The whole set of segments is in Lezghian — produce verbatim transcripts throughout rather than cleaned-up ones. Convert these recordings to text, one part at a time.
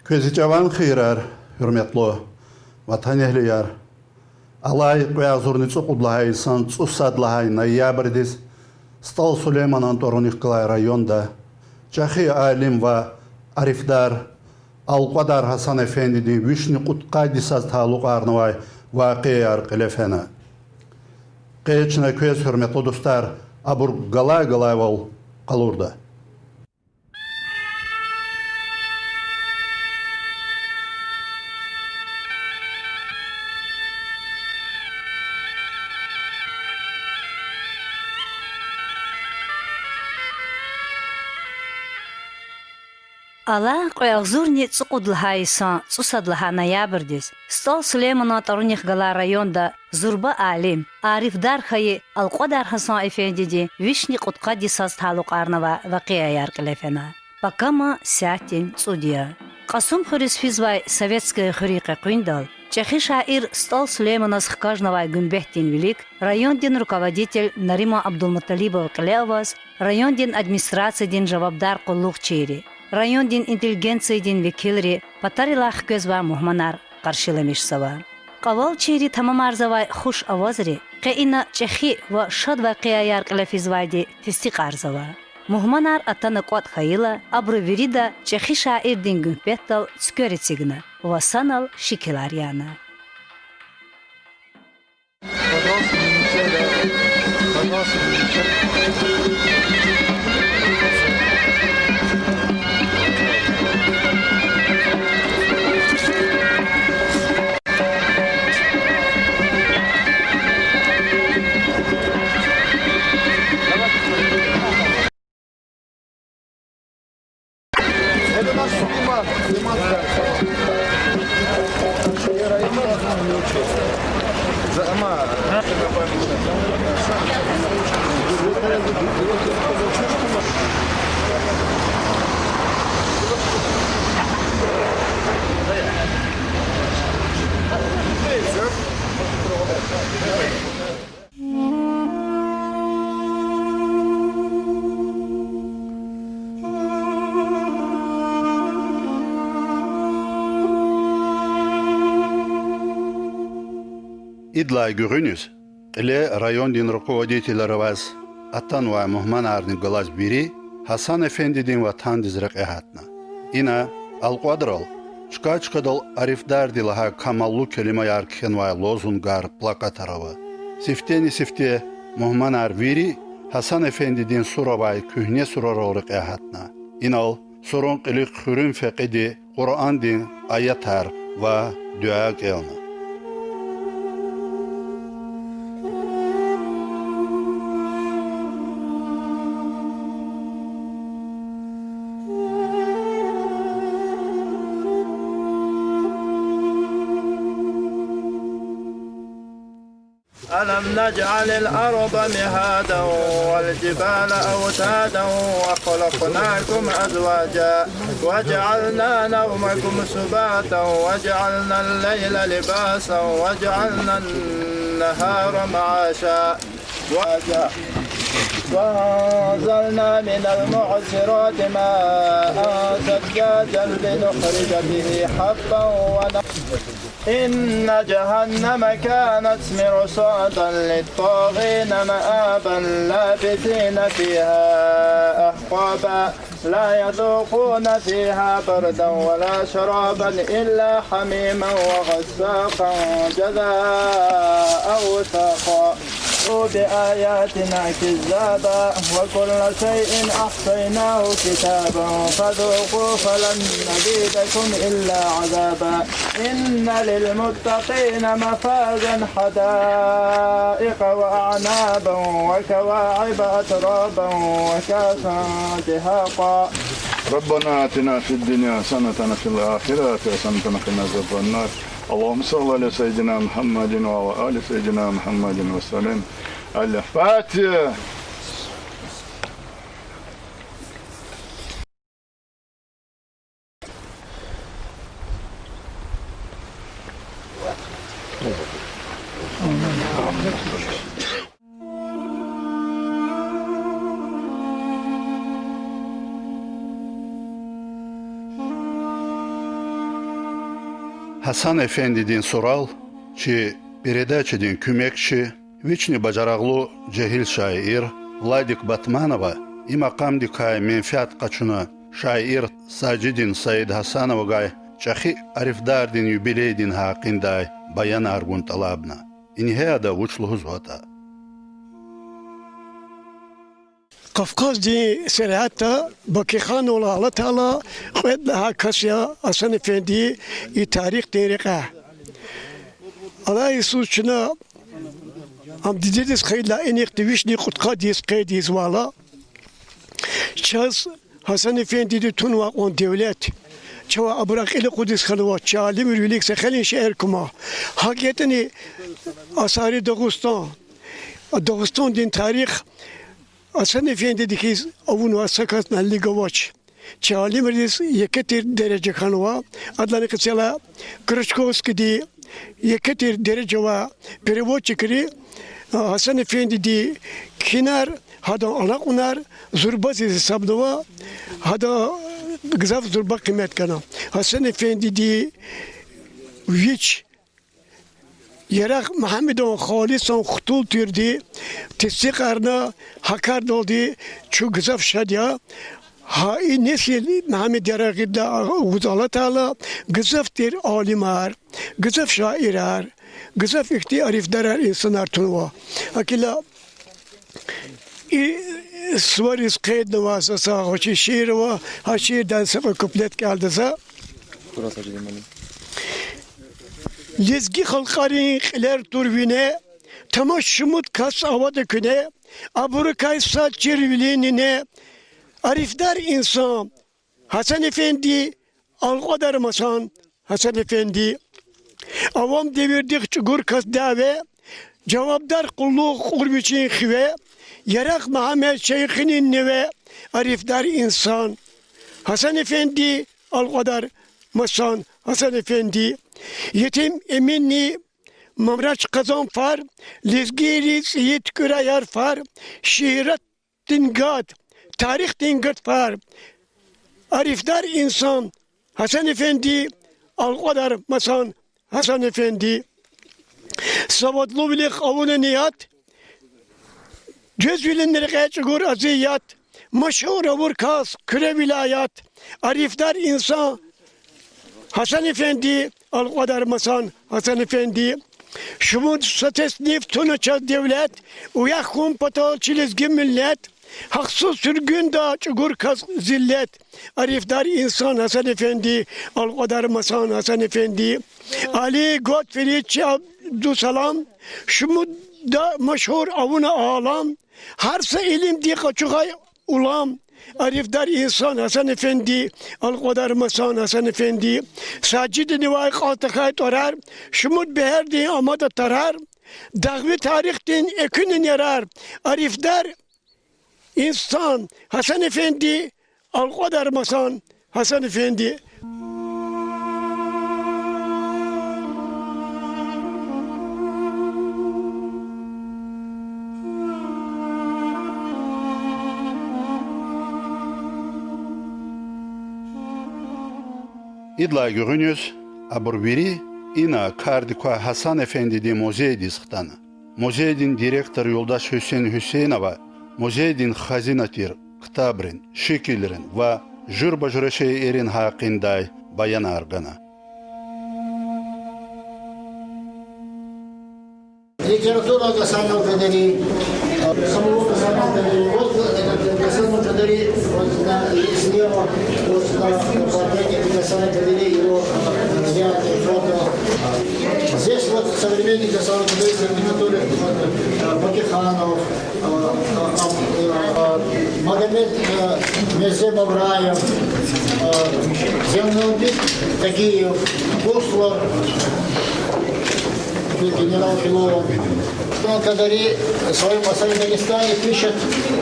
Квез и чӀаван хийирар, гьуьрметлу ватанэгьлияр! Алай кьве агъзурни цӀукьуд лагьай йисан цӀусад лагьай ноябрдиз СтӀал Сулейманан тӀварунихъ галай районда чӀехи алим ва арифдар Алкьвадар Гьасан эфендидин вишни кьудкъад йисаз талукьарнавай вакъиаяр кьиле фена. Къе чна квез, гьуьрметлу дустар, абур галай-галайвал къалурда. Алай кьве агъзурни цӀукьуд лагьай йисан цӀусад лагьай ноябрдиз СтӀал Сулейманан тӀварунихъ галай районда зурба алим, арифдар хьайи Алкьвадар Гьасан эфендидин вишни кьудкъад йисаз талукьарнавай вакъиаяр кьиле фена. Пакама сятдин цӀуд я. Кьасумхуьруьз физвай Советское хуьруьн къекъуьндал чӀехи шаир СтӀал Сулейманаз хкажнавай гуьмбетдин вилик райондин руководитель Нариман Абдулмуталибов кьиле аваз, райондин администрациядин жавабдар къуллугъчийри, райондин интеллигенциядин векилри, патарилай хквезвай мугьманар къаршиламишзава. Кьавалчийри тамамарзавай хуш авазри къе ина чӀехи ва шад вакъиаяр кьиле физвайди тестикьарзава. Мугьманар атана кӀватӀ хьайила, абуру вирида чӀехи шаирдин гуьмбетдал цуьквер эцигна ва санал шикилар яна. Идалай гуьгъуьниз кьиле райондин руководителар аваз атанвай мугьманарни галаз вири Гьасан эфендидин ватандиз рекье гьатна. Ина Алкьвадрал чка-чкадал арифдарди лагьай камаллу келимаяр кхьенвай лозунгар, плакатар ава. Сифтени-сифте мугьманар вири Гьасан эфендидин сур авай куьгьне сурарал рекье гьатна. Инал сурун кьилик хуьруьн фекьиди Къуръандин аятар ва дуьа кӀелна. ألم نجعل الأرض مهادا والجبال أوتادا وخلقناكم أزواجا وجعلنا نومكم سباتا وجعلنا الليل لباسا وجعلنا النهار معاشا. وأنزلنا من المعصرات ماء ثجاجا لنخرج به حبا ونسقيه. إن جهنم كانت مرصادا للطاغين مآبا لابثين فيها أحقابا لا يذوقون فيها بردا ولا شرابا إلا حميما وغساقا جزاء وفاقا. جاءوا بآياتنا كذابا وكل شيء أحصيناه كتابا فذوقوا فلن نزيدكم إلا عذابا. إن للمتقين مفازا حدائق وأعنابا وكواعب أترابا وكأسا دهاقا. ربنا آتنا في الدنيا حسنة وفي الآخرة حسنة وقنا عذاب النار. اللهم صل على سيدنا محمد وعلى آل سيدنا محمد وسلم. الفاتحة. Гьасан эфендидин сурал чи передачадин куьмекчи, вични бажарагълу жегьил шаир Владик Батманова и макъамдикай менфят къачуна шаир Сажидин Саидгьасановагай чӀехи Арифдардин юбилейдин гьакъиндай баянар гун тӀалабна. Ингье ада вуч лугьузватӀа. Кавказдин сергьятда Бакихановал алатайла кьвед лагьай кас я Гьасан эфенди и тарихдин рекье. Алай йисуз чна ам дидедиз хьайидалай инихъди вишни кьудкъад йис къейд ийизвайла, чаз Гьасан эфендиди тунвай кьван девлет, чавай абурун кьил акъудиз хьанва, чи алимри вилик са хейлин шейэр кума. ГьакӀ ятӀани Асари Дагъустан, Дагъустандин тарих Гьасан эфендиди хьиз авунвай са касни гьелелиг авач. Чи алимриз еке тир дережа хьанва, адалай къецел Крачковскийди еке тир дережа авай переводчикри Гьасан эфендиди кхьинар, гьадан алакьунар зурба заз гьисабнава, гьада гзаф зурба къимет гана. Гьасан эфендиди вич Ярагъ Мугьаммедан халисан хтул тирди тестикьарна, гьа кардалди чун гзаф шад я. Гьа и несил Мугьаммед Ярагъидилай агъуз алатайла, гзаф тир алимар, гзаф шаирар, гзаф ихьтин арифдарар, инсанар тунва. ГьакӀ хьайила и сувариз къейднавай са гъвечӀи шиир ава, гьа шиирдай са кьве куплет кӀелда за. Лезги халкьарин кьилер тур вине, тамаш шумуд кас авада куьне, абурукай сад чирвилин нине, арифдар инсан Гьасан эфенди, алкьвадар масан Гьасан эфенди. Авам девирдихъ чӀугур кас дяве, жавабдар къуллугъ кьур вичин хиве, Ярагъ Мугьаммед шейхинин неве, арифдар инсан Гьасан эфенди, алкьвадар масан Гьасан эфенди. Етим Эминни Мамрач Къазанфар, лезгийриз цӀийи туькӀуьраяр фар, шииратдин гад, тарихдин гатфар, арифдар инсан Гьасан эфенди, алкьвадар масан Гьасан эфенди. Савадлувилихъ авуна ният, дуьзвилин рекье чӀугур азият, машгьур авур кас Куьре вилаят, арифдар инсан Гьасан эфенди, алкьвадар масан Гьасан эфенди. Шумуд са тесниф туна чаз девлет, уях хьун патал чи лезги миллет, гьахъсуз суьргуьнда чӀугур кас зиллет, арифдар инсан Гьасан эфенди, алкьвадар масан Гьасан эфенди. Али, Готфрид, чи Абдусалам, шумуда машгьур авуна алам, гьар са илимдин къачугъай улам, арифдар инсан Гьасан эфенди, алкьвадар масан Гьасан эфенди. Сажидинивай кьаз тахьай тӀварар, шумуд бегьердин амада тарар, дагъви тарихдин экуьнин ярар, арифдар инсан Гьасан эфенди, алкьвадар масан Гьасан эфенди. Идалай гуьгъуьниз абур вири ина кардик квай Гьасан эфендидин музейдиз хтана. Музейдин директор юлдаш Гьуьсейн Гьуьсейнова музейдин хазина тир ктабрин, шикилрин ва жуьреба-жуьре шейэрин гьакъиндай баянар гана. Литература Гасанова Кадыри. Самого Гасанова Кадыри. Вот, э, Гасанова Кадыри, вот, на, слева, вот, на портрете Гасанова Кадыри, его, э, ряд фото. Здесь вот современник Гасанова Кадыри, Сергей Анатольевич, вот, э, Бакиханов, э, э, э, Магомед, э, Мирзе Мавраев, э, Зейналбик Тагиев, Куслар, генерал Филонов. Кадыри в своём «Асари Дагестане» пишет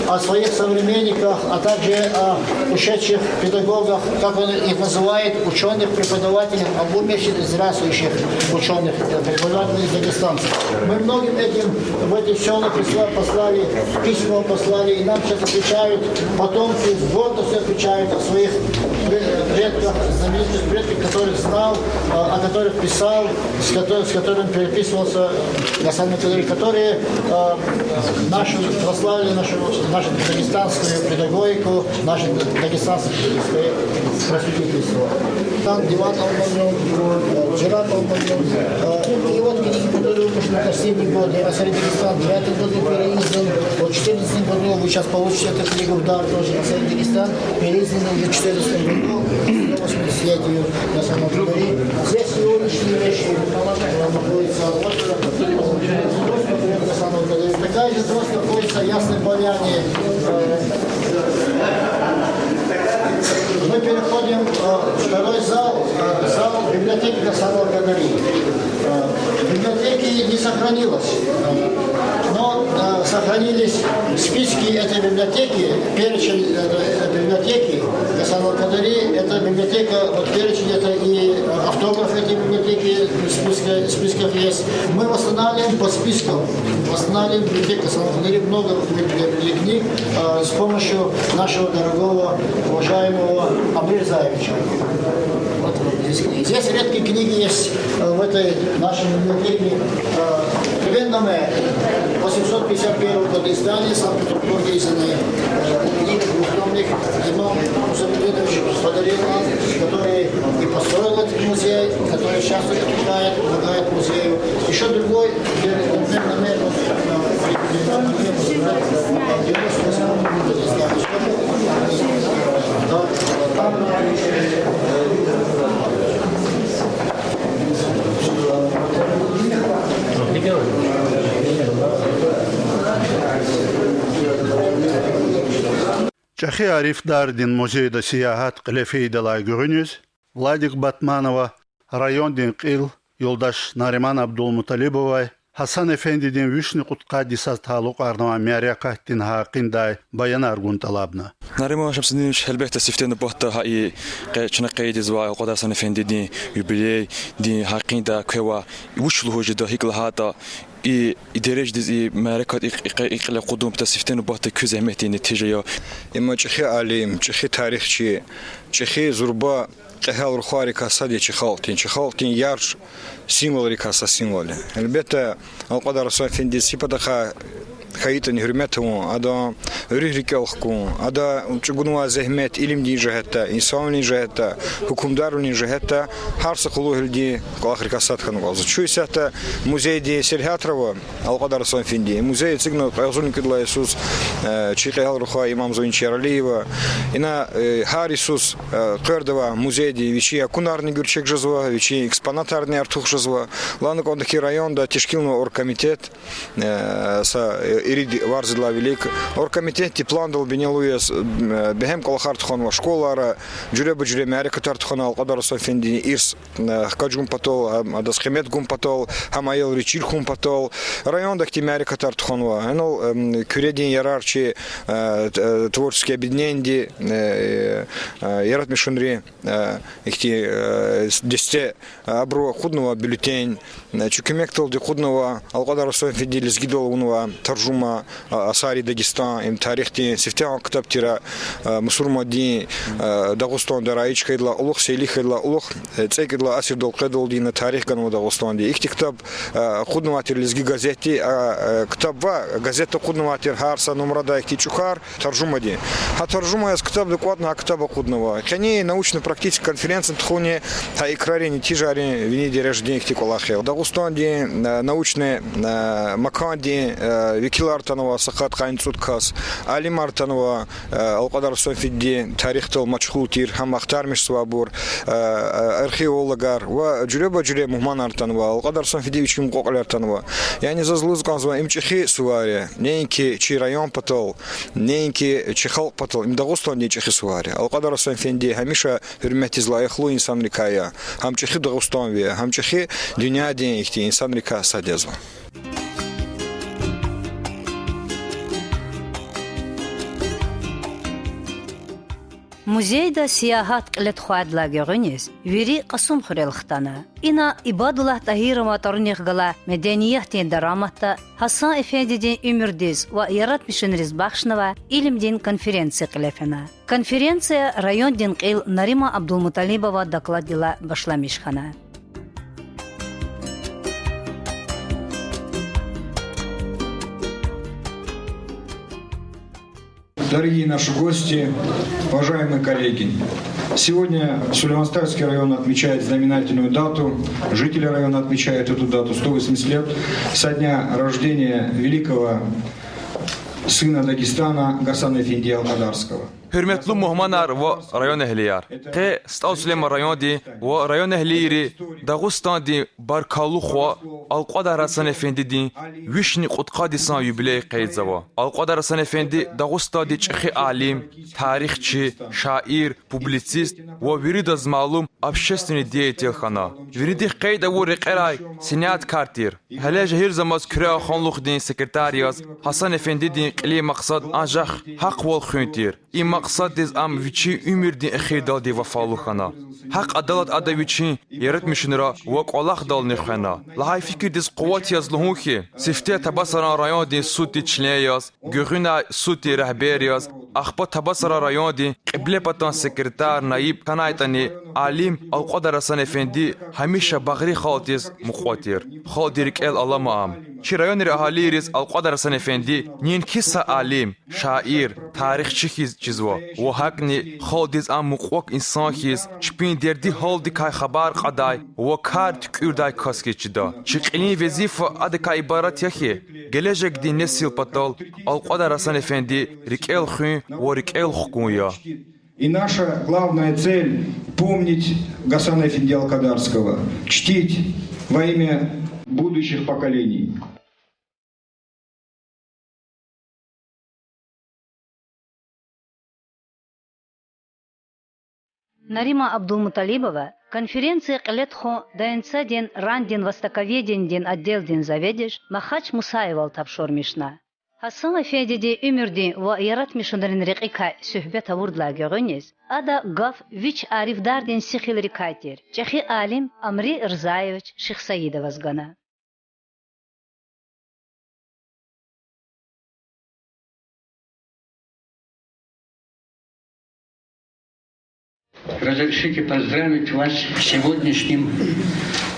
о своих современниках, а также о ушедших педагогах, как он их называет, учёных, преподавателей, об умерших и здравствующих учёных, э, преподавателей, дагестанцев. Мы многим этим в эти сёла присла-, послали, письма послали, и нам сейчас отвечают, потомки с гордостью отвечают о своих, э, Предков, знаменитых предков, которых знал, э, о которых писал, с кото-, с которыми переписывался Гасан аль-Кадари, которые, э, нашу, прославили нашу, нашу дагестанскую педагогику, наше дагестанское просветительство. Там Диван аль-Мазлум, э, Джират аль-Мазлум, э, и вот книги, которые вышли в последние годы, «Асари Дагестан», девятом году переиздан, вот в четырнадцатом году, вы сейчас получите эту книгу в дар тоже, «Асари Дагестан», переиздан уже в четырнадцатом году, восьмидесятилетию Гасана аль-Кадари. Здесь сегодняшние вещи, э, находятся, вот, э, Такая же трос находится в Ясной Поляне. Э, мы переходим, э, в второй зал, э, зал библиотеки Гасана аль-Кадари. Э, библиотеки не сохранилось. Э, но, э, сохранились списки этой библиотеки, перечень, э, э, библиотеки Гасана аль-Кадари. Это библиотека, вот перечень, это и, э, автограф этой библиотеки, списка, списков есть. Мы восстанавливаем по спискам. Восстанавливаем библиотеку Гасана аль-Кадари. Много мы приобрели книг, э, с помощью нашего дорогого, уважаемого Амризаевича. Вот, вот здесь книги. Здесь редкие книги есть, э, в этой нашей библиотеке. Э, Ревенна Мэр, восемьсот пятьдесят первого года издания, Санкт-Петербурге изданные, э, книги, двухтомник, Имам Мусабединович подарил нам, который и построил этот музей, который сейчас тоже помогает, помогает музею. Ещё другой, э, Ревенна Мэр, вот, э, ЧӀехи арифдардин музейда сиягьат кьиле фейидалай гуьгъуьниз Владик Батманова райондин кьил юлдаш Нариман Абдулмуталибовай Гьасан эфендидин вишни кьудкъад йисаз талукьарнавай мярекатдин гьакъиндай баянар гун тӀалабна. Нариман Шамсудинович, гьелбетда, сифте нубатда гьа и къе-, чна къейд ийизвай Алкьвадар Гьасан эфендидин юбилейдин гьакъиндай квевай вуч лугьуз жеда, гьикӀ лагьайтӀа и, и дережадиз и мярекат и, и къе-, и кьиле акъудун патал сифте нубатда куь зегьметдин нетижа я. Им чӀехи алим, чӀехи тарихчи, чӀехи зурба кьегьал рухвайрикай сад я чи халкьдин, чи халкьдин ярх символрикай са символ я. Гьелбетда, Алкьвадар Гьасан эфендиди са патахъай хьайитӀани гьуьрмет авун, адан руьгь рикӀел хкун, ада чӀугунвай зегьмет илимдин жигьетдай, инсанвилин жигьетдай, гьукумдарвилин жигьетдай гьар са къуллугъвилин кӀвалахрикай сад хьана кӀанзава. Чун исятда музейдин сергьятра ава, Алкьвадар Гьасан эфендидин музей эцигна кьве агъзурни кӀуьд лагьай йисуз, э, чи кьегьал рухвай Имамзавин Чаралиева. Ина, э, гьар йисуз, э, къвердавай музейди вичин акунарни гуьрчег жезва, вичин экспонатарни артух жезва. Лагьана кӀанда хьи, районда тешкилнава оргкомитет, э, са, э, ирид варзилай вилик. Оргкомитетди пландал бинелу яз, э, бегьем кӀвалахар тухванва школайра, жуьреба-жуьре мярекатар тухвана Алкьвадар Гьасан эфендидин ирс, э, хкаж гун патал, гьа-, адаз къимет гун патал, гьам аялриз чир хьун патал. Районда ихьтин мярекатар тухванва. Инал, эм, Куьредин ярар чи, э, т-, э, творческий объединениеди, э, э, яратмишунри, э, ихьтин, э, с-, десте, э, абуру акъуднава бюллетень, э, чи куьмекдалди акъуднава, Алкьвадар Гьасан эфендиди лезгидал авунвай таржума, а, «Асари Дагестан», им тарихдин сифтегьан ктаб тир, а, мусурмандин, а, Дагъустанда раиж хьайидалай кьулухъ, сейли хьайидалай кьулухъ, э, цӀекӀуьд лагьай асирдал къведалди ина тарих ганва Дагъустандин. Ихьтин ктаб, а, акъуднавай тир Лезги газетди, а, э, ктаб ва газетда акъуднавай тир гьар са нумрадай ихьтин чӀухар таржумадин. Гьа таржума яз ктабда кӀватӀна, гьа ктаб акъуднава. Къенин научно-практический конференция тухуни гьа и крарин нетижайрин вини дережадин ихьтин кӀвалах я. Дагъустандин, э, научный, э, макандин, э, векилар атанва са къад къанни цӀуд кас, алимар атанва, э, Алкьвадар Гьасан эфендидин тарихдал машгъул тир, гьам ахтармишзавайбур, э, э, археологар ва жуьреба-жуьре мугьманар атанва. Алкьвадар Гьасан эфендидин вичин мукьва-кьилияр атанва. Яни заз лугьуз кӀанзава, им чӀехи сувар я, неинки чи район патал, неинки чи халкь патал, им Дагъустандин чӀехи сувар я. Алкьвадар Гьасан эфенди гьамиша гьуьрметдиз лайихлу инсанрикай я, гьам чӀехи Дагъустанви я, гьам чӀехи дуьньядин ихьтин инсанрикай сад язва. Музейда сиягьат кьиле тухвайдалай гуьгъуьниз вири Кьасумхуьрел хтана. Ина Ибадуллагь Тагьирован тӀварунихъ галай медениятдин дараматда Гьасан эфендидин уьмуьрдиз ва яратмишунриз бахшнавай илимдин конференция кьиле фена. Конференция райондин кьил Нарима Абдулмуталибова докладдилай башламиш хьана. Дорогие наши гости, уважаемые коллеги, сегодня Сулейман-Стальский район отмечает знаменательную дату, жители района отмечают эту дату, сто восемьдесят лет со дня рождения великого сына Дагестана Гасана-эфенди Алкадарского. Гьуьрметлу мугьманар ва районэгьлияр! Къе СтӀал Сулейман районди ва районэгьлийри Дагъустандин баркаллу хва Алкьвадар Гьасан-эфендидин вишни кьудкъад йисан юбилей къейдзава. Алкьвадар Гьасан-эфенди Дагъустандин чӀехи алим, тарихчи, шаир, публицист ва виридаз малум общественный деятель хьана. Винидихъ къейд авур рекьерай сеняткар тир. Гьеле жегьилзамаз Куьре ханлухдин секретарь яз Гьасан-эфендидин кьилин макьсад анжах гьахъвал хуьн тир. И макьсаддиз ам вичин уьмуьрдин эхирдалди вафалу хьана. Гьахъ адалат ада вичин яратмишунра ва кӀвалахдални хвена. Лагьай фикирдиз къуват яз лугьун хьи, сифте Табасаран райондин суд тир член яз, гуьгъуьнай суд тир регьбер яз, ахпа Табасаран райондин кьиблепатан секретарь, наиб хьанайтӀани, алим Алкьвадар Гьасан-эфенди гьамиша багъри халкьдиз мукьва тир. Халкьдин рикӀел алама ам. Чи районрин агьалийриз Алкьвадар Гьасан-эфенди неинки са алим, шаир, тарихчи хьиз чизва ва гьакӀни халкьдиз ам мукьва инсан хьиз, чпин дерди-гьалдикай хабар кьадай ва кар туькӀуьрдай кас хьиз чида. Чи кьилин везифа адакай ибарат я хьи, гележегдин несил патал Алкьвадар Гьасан-эфенди рикӀел хуьн ва рикӀел хкун я. И наша главная цель — помнить Гасана-эфенди Алкадарского, чтить во имя будущих поколений. Нарима Абдулмуталибова конференция кьиле тухун ДНЦ-дин рандин востоковедениедин отделдин заведующий Махач Мусаевал тапшурмишна. Гьасан-эфендидин уьмуьрдин ва яратмишунрин рекьикай суьгьбет авурдалай гуьгъуьниз ада гаф вич арифдардин сихилрикай тир, чӀехи алим Амри Рзаевич Шихсаидоваз гана. Разрешите поздравить вас с сегодняшним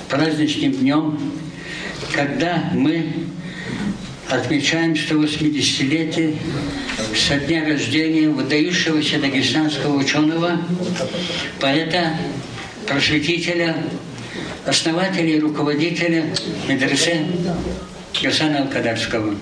праздничным днём, когда мы отмечаем сто восьмидесятилетие со дня рождения выдающегося дагестанского учёного, поэта, просветителя, основателя и руководителя медресе Гасана Алкадарского.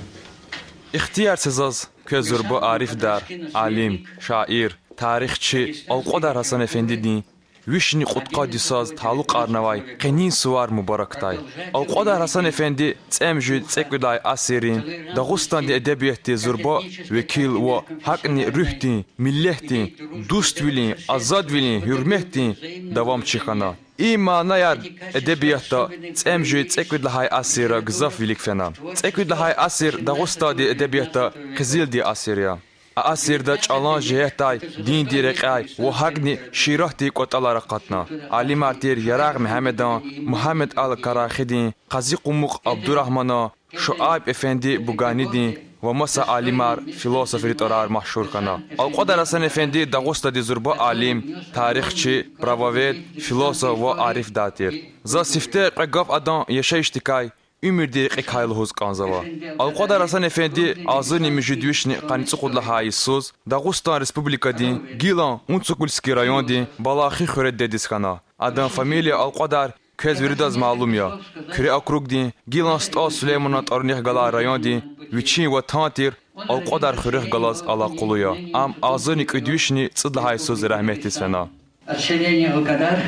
Ихтияр це заз квез зурба арифдар, алим, шаир, тарихчи Алкьвадар Гьасан-эфендидин вишни кьудкъад йисаз талукьарнавай къенин сувар мубаракдай. Алкьвадар Гьасан-эфенди цӀемуьжуьд-цӀекӀуьдлай асиррин Дагъустандин эдебиятдин зурба векил ва гьакӀни руьгьдин, миллетдин, дуствилин, азадвилин, гьуьрметдин давамчи хьана. И манаяр эдебиятда цӀемуьжуьд-цӀекӀуьд лагьай асирра гзаф вилик фена. ЦӀекӀуьд лагьай асир Дагъустандин эдебиятда къизилдин асир я. А асирда чӀалан жигьетдай диндин рекьяй ва гьакӀни шииратдин кӀватӀалар акъатна. Алимар тир Ярагъ Мегьамедан, Мугьаммед ал-Карахидин, Къази-Къумукь Абдурагьманан, Шуайб-эфенди Буганидин ва маса алимар, философрин тӀварар машгьур хьана. Алкьвадар Гьасан-эфенди Дагъустандин зурба алим, тарихчи, правовед, философ ва арифдар тир. Заз сифте кьве гаф адан яшайишдикай, уьмуьрдин рекьикай лугьуз кӀанзава. Алкьвадар Гьасан-эфенди агъзурни муьжуьд вишни къанни цӀукьуд лагьай йисуз Дагъустан Республикадин гилан Унцукульский райондин Балахи хуьре дидедиз хьана. Адан фамилия Алкьвадар квез виридаз малум я. Куьре округдин гилан СтӀал Сулейманан тӀварунихъ галай райондин вичин ватан тир Алкьвадар хуьруьхъ галаз алакъулу я. Ам агъзурни кӀуьд вишни цӀуд лагьай йисуз рагьметдиз фена. От селения Алкадар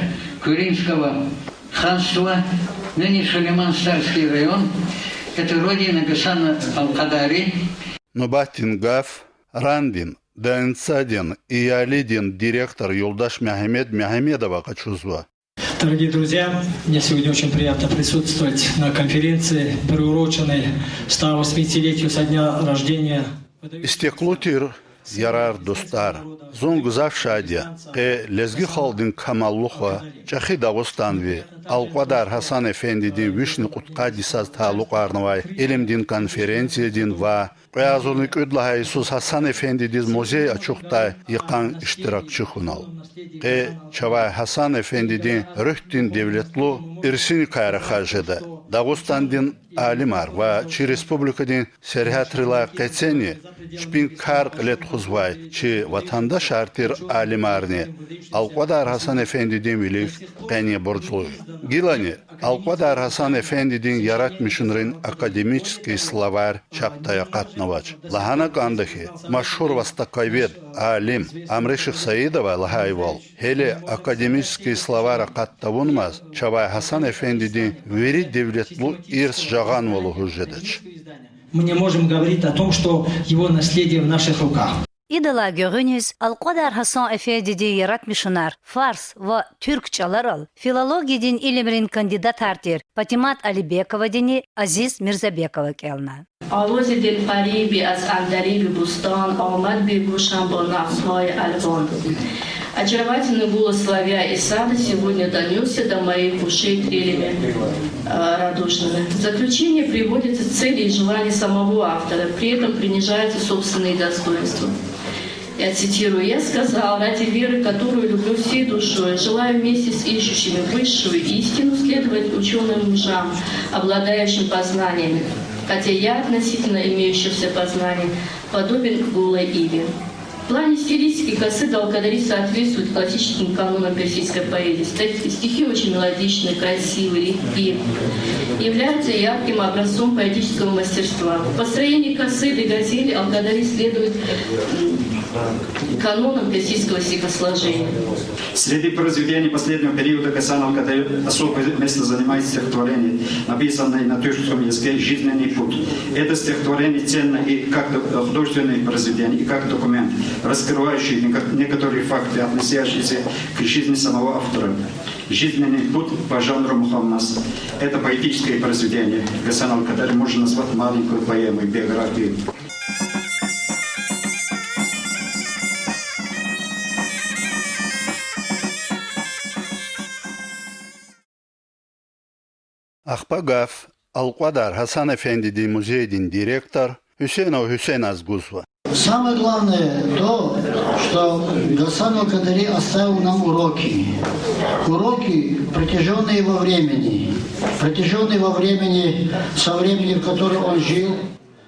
Куьринского ханства, ныне Сулейман-Стальский район, это родина Гасана Алкадари. Нубатдин гаф рандин, ДНЦ-дин, иялидин директор юлдаш Мегьамед Мегьамедова къачузва. Дорогие друзья, мне сегодня очень приятно присутствовать на конференции, приуроченной ста восьмидесятилетию со дня рождения выдающегося... Истихълу тир Ярар-дустар, зун гзаф шад я къе лезги халкьдин камаллу хва, чӀехи дагъустанви, Алкьвадар Гьасан эфендидин вишни кьудкъад йисаз талукьарнавай илимдин конференциядин ва кьве агъзурни кӀуьд лагьай йисуз Гьасан эфендидиз музей ачухдай йикъан иштиракчи хьунал. Къе чавай Гьасан эфендидин руьгьдин девлетлу ирсиникай рахаз жеда. Дагъустандин алимар ва чи республикадин сергьятрилай къецени чпин кар кьиле тухузвай чи ватандашар тир алимарни Алкьвадар Гьасан эфендидин вилик къене буржлу я. Гилани Алкьвадар Гьасан эфендидин яратмишунрин академический словарь чапдай акъатнавач. Лагьана кӀанда хьи, машгьур востоковед, алим Амре Шихсаидовай лагьайвал, гьеле академический словарь акъат тавунмаз чавай Гьасан эфендидин вири девлетлу ирс жагъанва лугьуз жедач. Мы не можем говорить о том, что его наследие в наших руках. Идалай гуьгъуьниз Алкьвадар Гьасан эфендидин яратмишунар фарс ва туьрк чӀаларал филологиядин илимрин кандидатар тир Патимат Алибековадини Азиз Мирзабекова кӀелна. Очаровательный голос соловья и сада сегодня донёсся до моих ушей трелями, э, радужными. В заключение приводятся цели и желания самого автора, при этом принижаются собственные достоинства. Я цитирую: «Я сказал, ради веры, которую люблю всей душой, желаю вместе с ищущими высшую истину следовать учёным мужам, обладающим познаниями, хотя я относительно имеющихся познаний подобен голой иве». В плане стилистики касыды Алкадари соответствует классическим канонам персидской поэзии. Стих-, стихи очень мелодичны, красивы, легки, являются ярким образцом поэтического мастерства. В построении касыды, газели Алкадари следует, м, канонам персидского стихосложения. Среди произведений последнего периода Гасан Алкадари особое место занимает стихотворение, написанное на тюркском языке, «Жизненный путь». Это стихотворение ценно и как до-, художественное произведение, и как документ, раскрывающий неко-, некоторые факты, относящиеся к жизни самого автора. «Жизненный путь» по жанру мухаммас. Это поэтическое произведение. Гасан Алкадари можно назвать маленькой поэмой, биографией. Ахпа гаф Алкьвадар Гьасан эфендидин музейдин директор Гьуьсейнов Гьуьсейназ гузва. Самое главное то, что Гасан аль-Кадари оставил нам уроки. Уроки, протяжённые во времени. Протяжённые во времени, со времени, в которое он жил.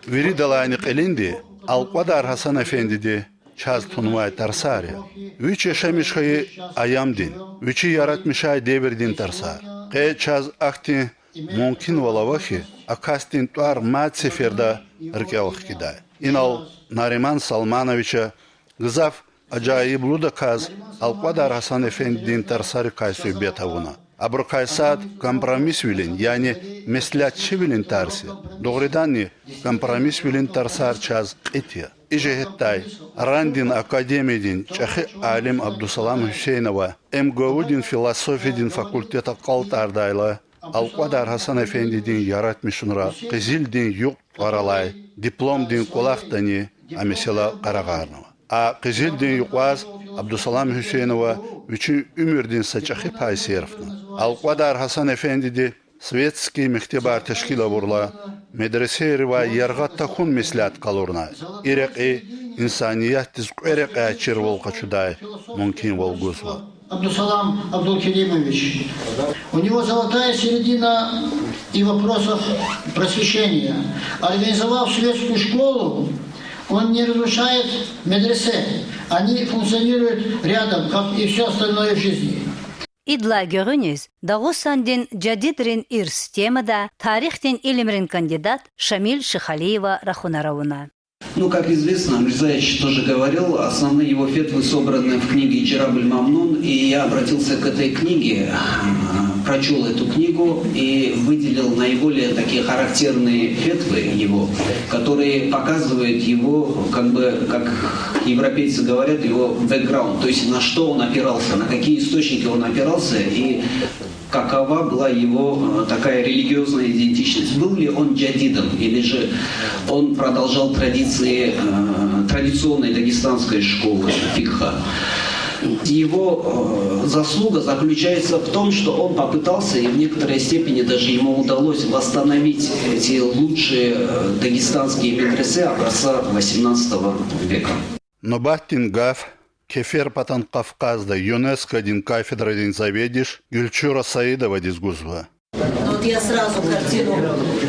Виридалайни кьилинди Алкьвадар Гьасан эфендиди чаз тунвай тарсар я. Вич яшамиш хьайи аямдин, вичи яратмишай девирдин тарсар. Къе чаз ахьтин мумкинвал ава хьи, а касдин тӀвар мад сеферда рикӀел хкидай. Инал Нариман Салмановича гзаф ажайиблудаказ Алкьвадар Гьасан эфендидин тарсарикай суьгьбет авуна. Абурукай сад компромисвилин, яни меслятчивилин тарс я. Дугъриданни, компромисвилин тарсар чаз кьит я. И жигьетдай Рандин академиядин чӀехи алим Абдусалам Гьуьсейнова МГУ-дин философиядин факультет акьалтӀардайла, Алкьвадар Гьасан эфендидин яратмишунра къизилдин юкь тӀвар алай дипломдин кӀвалахдани а месэла къарагъарнава. А къизилдин юкьваз Абдусалам Гьуьсейнова вичин уьмуьрдин са чӀехи пай серфна. Алкьвадар Гьасан эфендиди светский мектебар тешкил авурла, медресейривай яргъа тахьун меслят къалурна. И рекьи инсаниятдиз кьве рекьяй чирвал къачудай мумкинвал гузва. Абдусалам Абдулкеримович. У него золотая середина и в вопросах просвещения. Организовав светскую школу, он не разрушает медресе. Они функционируют рядом, как и всё остальное в жизни. Идалай гуьгъуьниз Дагъустандин жадидрин ирс темада тарихдин илимрин кандидат Шамил Шихалиева рахунар авуна. Ну, как известно, Мирзаич тоже говорил, основные его фетвы собраны в книге «Джараб аль-Мамнун», и я обратился к этой книге, э, прочёл эту книгу и выделил наиболее такие характерные фетвы его, которые показывают его, как бы, как европейцы говорят, его бэкграунд, то есть на что он опирался, на какие источники он опирался и какова была его э, такая религиозная идентичность. Был ли он джадидом, или же он продолжал традиции э, традиционной дагестанской школы фикха. Его э, заслуга заключается в том, что он попытался, и в некоторой степени даже ему удалось восстановить эти лучшие э, дагестанские медресе образца восемнадцатого века. Нубатдин гаф Кеферпатан Кавказда ЮНЕСКОдин кафедрадин заведующий Гуьлчура Саидовадиз гузва. Вот я сразу картину,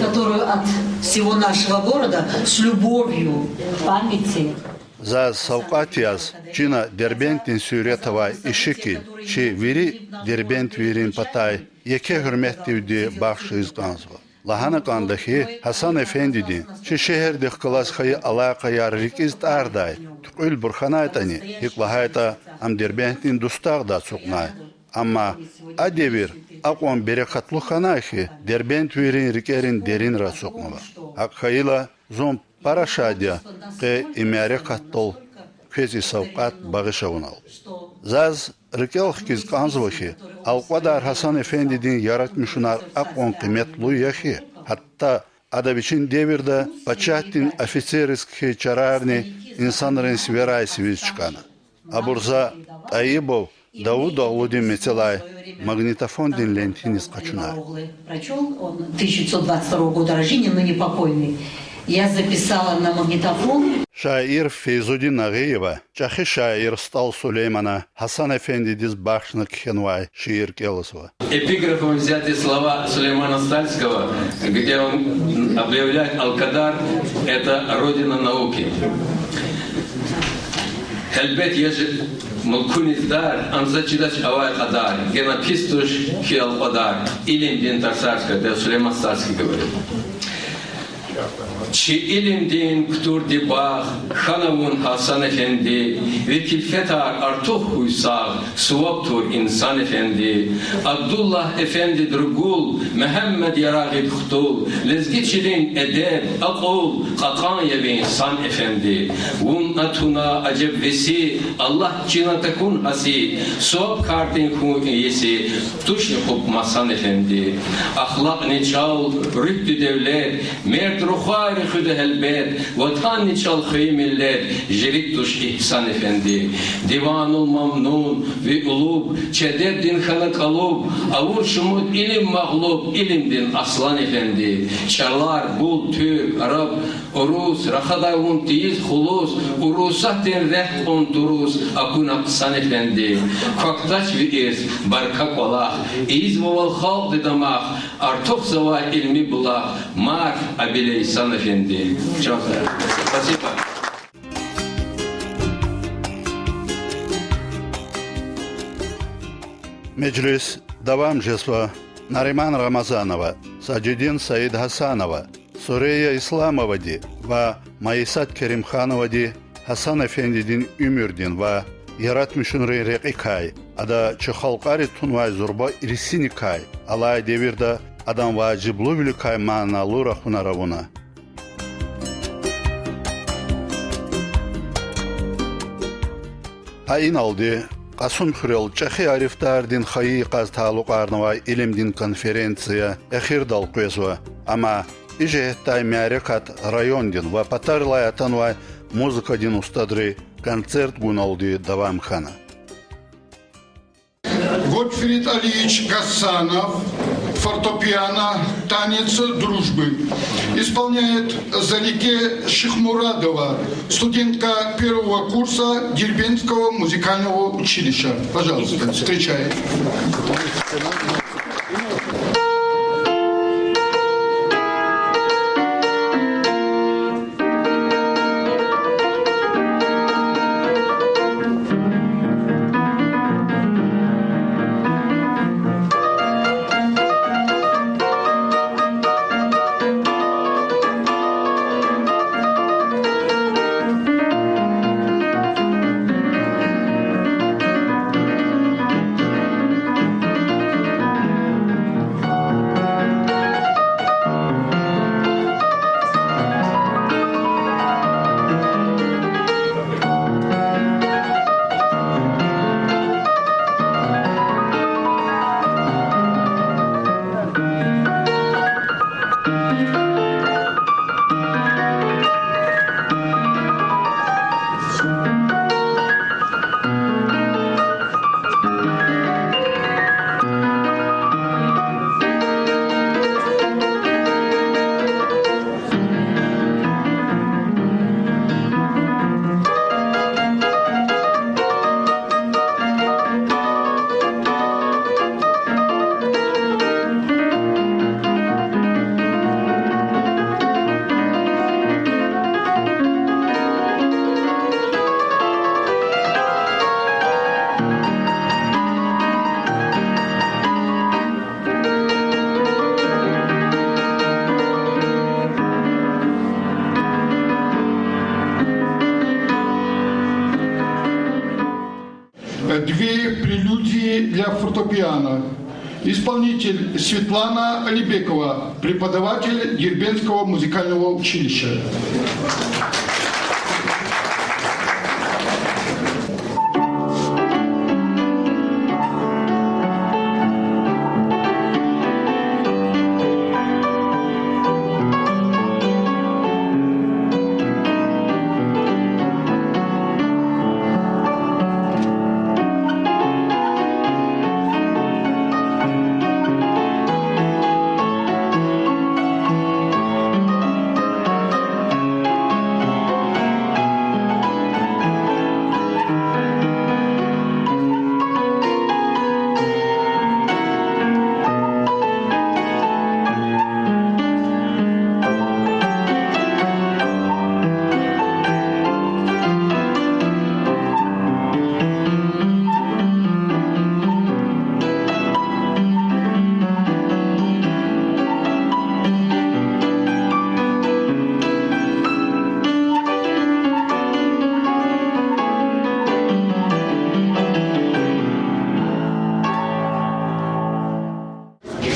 которую от всего нашего города с любовью к памяти. Заз савкьват яз чина Дербентдин суьрет авай и шикил, чи вири дербентвийрин патай еке гьуьрметдивди бахшиз кӀанзава. Лагьана кӀанда хьи, Гьасан-эфендидин чи шегьердихъ галаз хьайи алакъаяр рикӀиз тӀардай, туькьуьлбур хьанайтӀани, гьикӀ лагьайтӀа, ам Дербентдин дустагъда ацукьнай. Амма а девир акьван берекатлу хьанай хьи, дербентвийрин рикӀерин деринра ацукьнава. ГьакӀ хьайила, зун пара шад я къе и мярекатдал квез и савкьват багъиш авунал. Заз рикӀел хкиз кӀанзава хьи, Алкьвадар Гьасан-эфендидин яратмишунар акьван къиметлу я хьи, гьатта ада вичин девирда пачагьдин офицерриз кхьей чарарни инсанрин сиверай сивиз чкӀана. Абур за ТӀайибов Давудоглудин мецелай магнитофондин лентиниз къачунай. Прочёл, он тысяча девятьсот двадцать второго года рождения, ныне покойный. Я записала на магнитофон. Шаир Фейзудин Агъиева чӀехи шаир СтӀал Сулеймана Гьасан-эфендидиз бахшна кхьенвай шиир кӀелзава. Эпиграфом взяты слова Сулеймана Стальского, где он объявляет Алкадар — это родина науки. Гьелбет, я жи мулкуниз дар, ам за чидач авай кьадар, гена пис туш хьи Алкьвадар, илимдин тарсар, когда Сулейман Стальский говорит. Чи илимдин кутурди багъ хьана вун, Гьасан-эфенди, ви килфетар артух хьуй сагъ, суваб тур, Инсан-эфенди. Абдуллагь-эфенди Другул, Мегьамед Ярагъид Хтул, лезги чилин эдеб, акьул, кьакьан я ви, Гьасан-эфенди. Вун атуна ажеб веси, Аллагь чина такун гьаси, суваб кардин хьун иеси тушни хупӀ масан, эфенди. Ахлакьни чӀал, руьгьди девлет, мерд рухвайри хуьда гьелбет, ватанни чӀал, хвейи миллет, жи рикӀ туш, Игьсан-эфенди. Диванул Мамнун, ви улуб, чи эдебдин хьана кӀалуб, авур шумуд илим магълуб, илимдин аслан, эфенди. ЧӀалар бул туьрк, араб, урус, рахадай вун тийиз хулус, урусатдин рехъ кьун турус акуна хъсан, эфенди. Квахьдач ви ирс, барка кӀвалах, ийизвавал халкьди дамах, артухзавай илми булах, марф Абил Эйсан-эфенди. Чан сагъ. Спасибо. Межлис давам жезва. Нариман Рамазанова, Сажидин Саидгьасанова, Сурея Исламовади ва Майисат Керимхановади Гьасан-эфендидин уьмуьрдин ва яратмишунрин рекьикай, ада чи халкьариз тунвай зурба ирсиникай, алай девирда адан важиблувиликай маналу рахунар авуна. Гьа иналди Кьасумхуьрел чӀехи арифдардин хайи йикъаз талукьарнавай илимдин конференция эхирдал къвезва, амма и жигьетдай мярекат райондин ва патарилай атанвай музыкадин устадри концертгуналди давам хьана. Готфрид Алиевич Гасанов, фортепиано, танец дружбы. Исполняет Залике Шихмурадова, студентка первого курса Дербентского музыкального училища. Пожалуйста, встречаем. Пиано. Исполнитель — Светлана Алибекова, преподаватель Дербентского музыкального училища.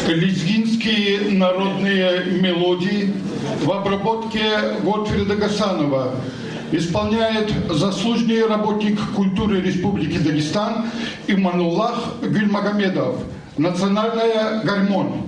Лезгинские народные мелодии в обработке Готфрида Гасанова. Исполняет заслуженный работник культуры Республики Дагестан Имануллах Гюльмагомедов. Национальная гармонь.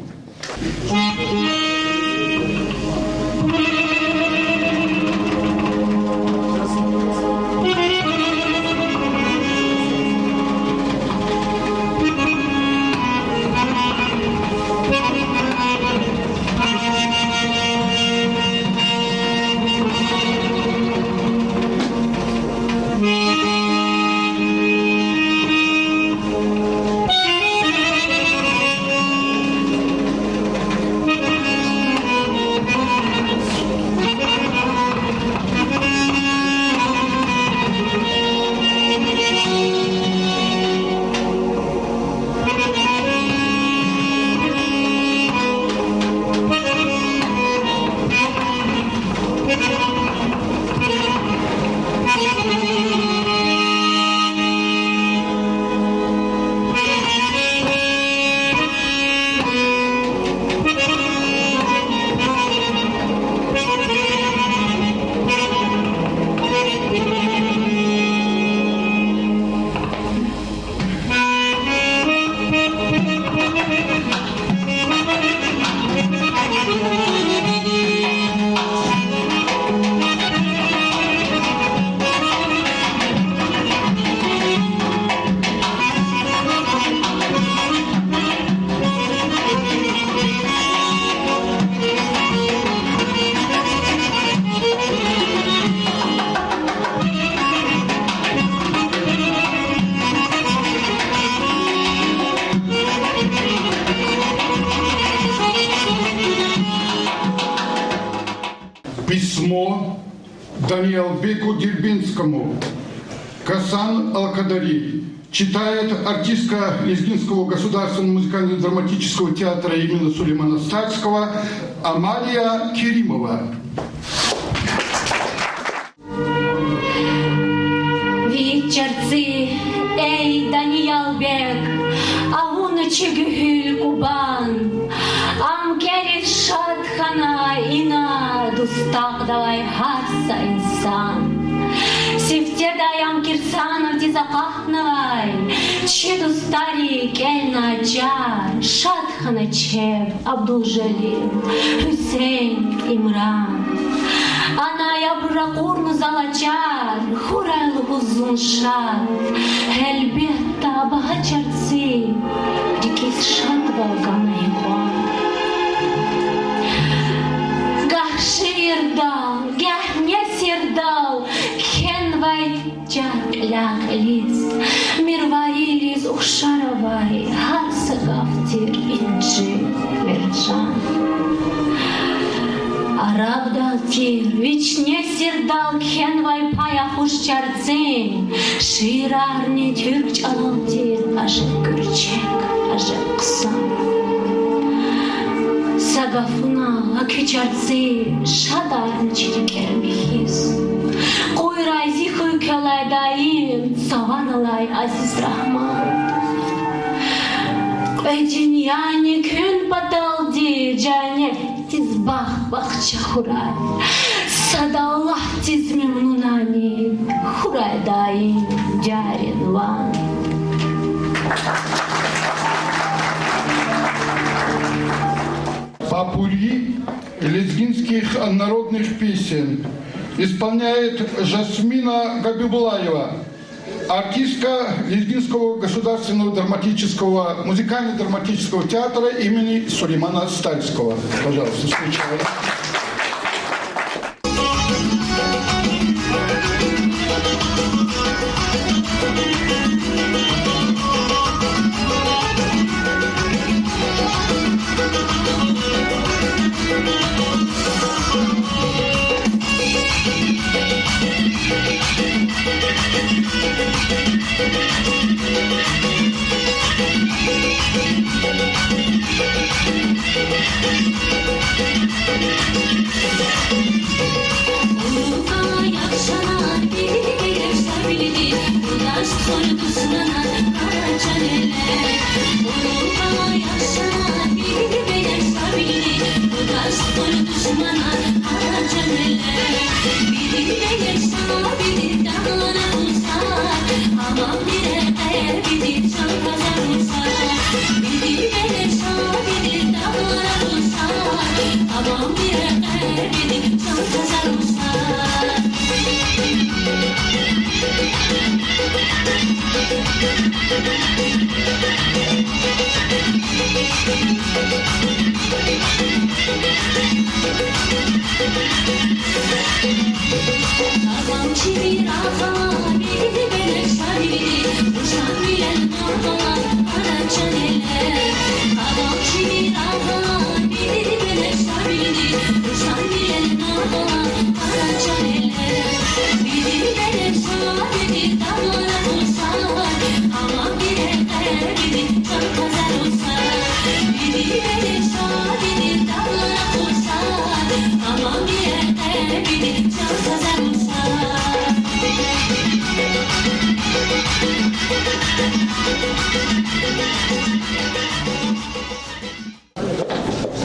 Письмо Даниялбеку Дербентскому. Гасан Алкадари. Читает артистка Лезгинского государственного музыкально-драматического театра имени Сулеймана Стальского Амалия Керимова. Вич чарци, эй Даниялбек, авуна чи гуьгьуьл Кубан. Ам кӀелиз шад хьана ина дустагъдавай гьар са инсан. Сифтедай ам Кирсановдиз акъатнавай, чи дустари кӀелна чар, шад хьана чеб Абдулжалил, Гьуьсейн, Имран. Анай абур ракъурна за лачар, хьурай лугьуз зун шад. Гьелбетда, багьа чарци, рикӀиз шадвал гана гьикьван. Гагь шиирдал, гагь несирдал кхьенвай чар кьиляй-кьилиз, Мирваририз ухшар авай гьар са гаф тир инжи, мержан. Арабдал тир, вич несирдал кхьенвай пай ахуш чарцин шиирарни туьрк чӀалал тир, ажеб гуьрчег, ажеб хъсан. Са гафуналди, куь чарци шадарна чи рикӀер михьиз. Къуйрай зи хьуй квелай даим цаваралай азиз Рагьман. Кьве дуьньяни куьн паталди женнетдиз багъ-бахча хьурай. Сад Аллагьдиз мемнунани хьурай даим дярин ван. Попурри лезгинских народных песен. Исполняет Жасмина Габибуллаева, артистка Лезгинского государственного драматического, музыкально-драматического театра имени Сулеймана Стальского. Пожалуйста, встречаем.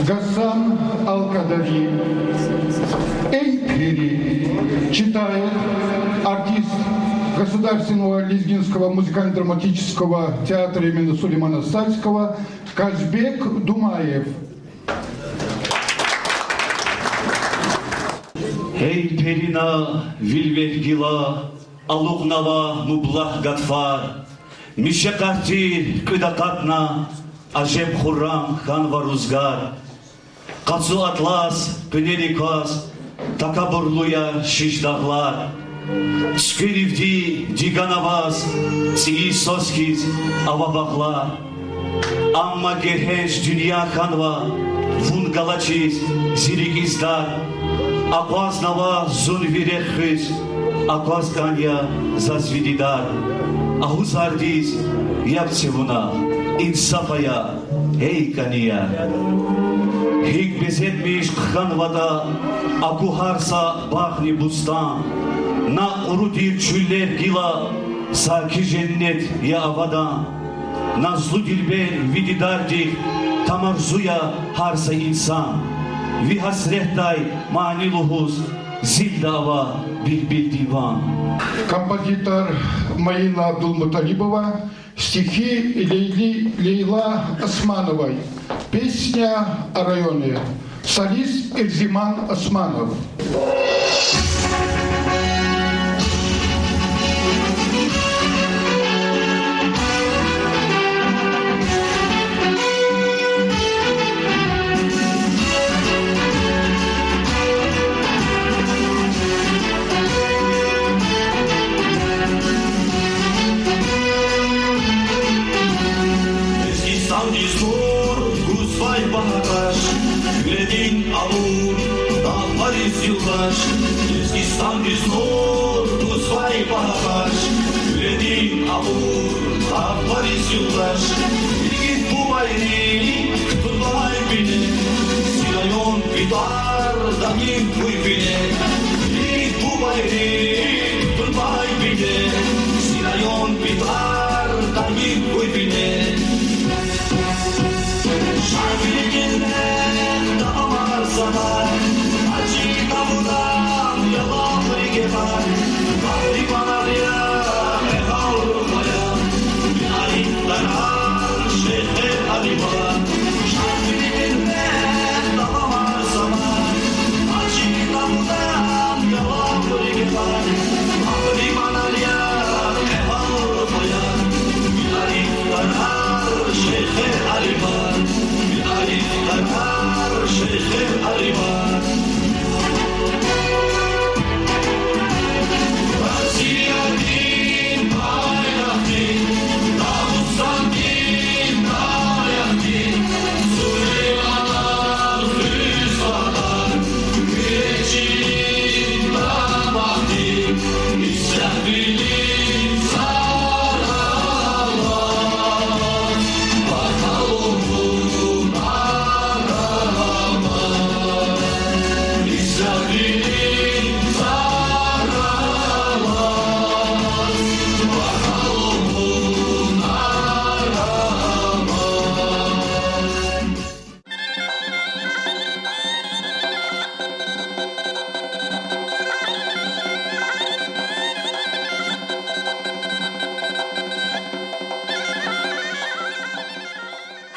Гасан Алкадари. «Эй, пери», читает артист Государственного лезгинского музыкально-драматического театра имени Сулеймана Стальского Казбек Думаев. Эй, перина, вил вегь гила, алукьнава мублагь гатфар. Мишекъат тир кьуьд акъатна, ажеб хуррам хьанва рузгар. Къацу атлас къуьнерик кваз такабурлу я шиш дагълар. Цуькверивди дигана ваз цӀийи сос хьиз ава багълар. Амма гегьенш дуьнья хьанва, вун галачиз зи рикӀиз дар. Акъвазнава зун ви рехъ хуьз, акваз кӀан я заз ви дидар. Агьузардиз яб це вуна, инсаф ая, гьей кӀанияр. ГьикӀ безетмиш хъхьанватӀа аку гьар са багъни бустан, накь кьуру тир чуьллер гила, саки женнет я авадан. Назлу дилбер, ви дидардихъ тамарзу я гьар са инсан. Ви гьасретдай мани лугьуз зилда ава билбилдин ван. Композитор Маина Абдулмуталибова, стихи Лейли, Лейла Османовой, песня о районе, солист Эрзиман Османов. Лезгистандиз нур гузвай багьа къаш, гуьледин абур дагълариз юлдаш. Лезгистандиз нур гузвай багьа къаш, гуьледин абур дагълариз юлдаш. Игит бубайри кутунвай бине, зи район ви тӀвар даим хьуй вине. Игит бубайри кутунвай бине, зи район ви тӀвар даим хьуй вине.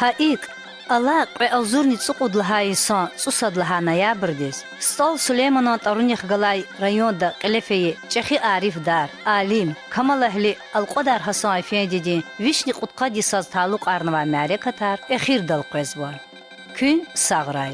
А икӀ, алай кьве агъзурни цӀукьуд лагьай йисан цӀусад лагьай ноябрдиз СтӀал Сулейманан тӀварунихъ галай районда кьиле фейи чӀехи арифдар, алим, камалэгьли Алкьвадар Гьасан эфендидин вишни кьудкъад йисаз талукьарнавай мярекатар эхирдал къвезва. Куьн сагърай.